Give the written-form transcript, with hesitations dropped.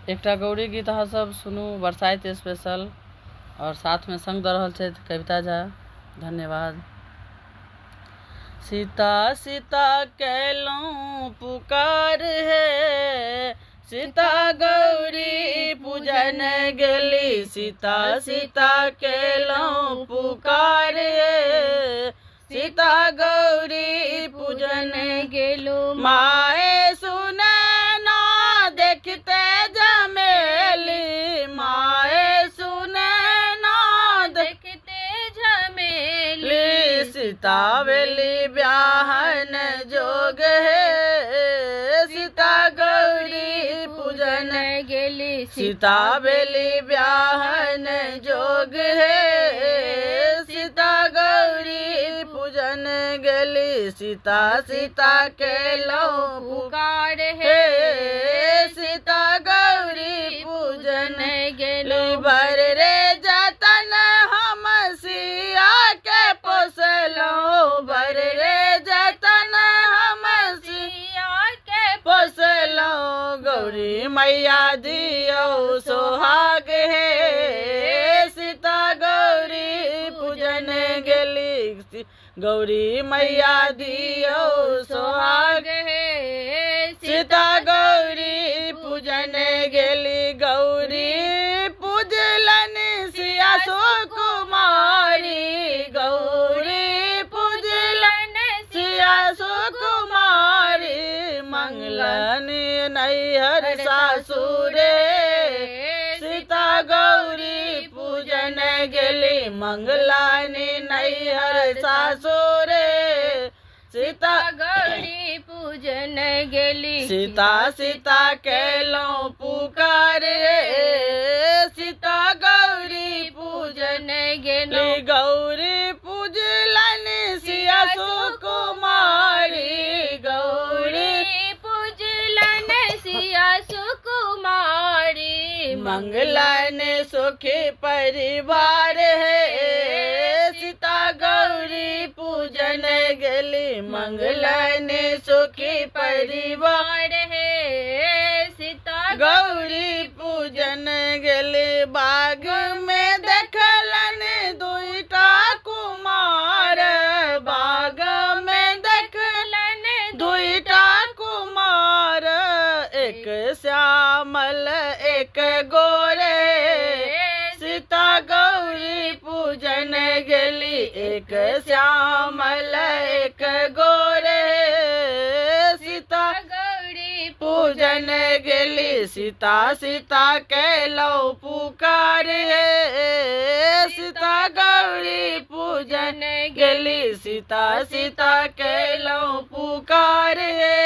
एकटा गौरी गीत अहाँ सब सुनू बरसाइत स्पेशल आओर साथमे सङ्ग दऽ रहल छथि कविता झा। धन्यवाद। सीता सीता केलहुँ पुकार हे, सीता गौरी पूजन गेली, सीता सीता केलहुँ पुकार हे, सीता गौरी पूजन गेलो। माए सुने ना देखते जमेली, माए सुने ना देखते झमेली, ली सीता बेली ब्याहन जोग हे, सीता गौरी पूजन गेली, सीता बेली ब्याहन जोग हे, सीता गौरी पूजन गेली, सीता सीता केलहुँ पुकार हे, सीता गौरी पूजन गेलो। भर रे जतन हम सिया के पोसलहुँ, भर रे जतन हम सिया के पोसलहुँ, गौरी मैया दियौ सोहाग हे, सीता गौरी पूजन गेली, गौरी मैया दियौ सोहाग हे, सीता गौरी पूजन गेली, गौरी पूजलन सिया सुकुमारी, गौरी पूजलन सिया सुकुमारी, मंगलन नैहर सासुरे, सीता गौरी पूजन गेली, मंगलानी नैहर सासुरे, सीता गौरी पूजन गेली, सीता सीता केलहुँ पुकार रे, सीता गौरी पूजन गेलो। गौरी पूजलन सिया सुकुमारी, गौरी पूजलन सिया सुकुमारी, मंगलन सुखी परिवार हे, सीता गौरी पूजन गेली, मंगलन सुखी परिवार हे, सीता गौरी पूजन गेली, बाग में देखलन दुईटा कुमार, बाग में देखलन दुईटा कुमार, एक श्यामल एक गोरे, सीता गौरी पूजन गेली, एक श्यामल एक गोरे, सीता गौरी पूजन गेली, सीता सीता केलहुँ पुकार हे, सीता गौरी पूजन गेली, सीता सीता केलहुँ पुकार हे,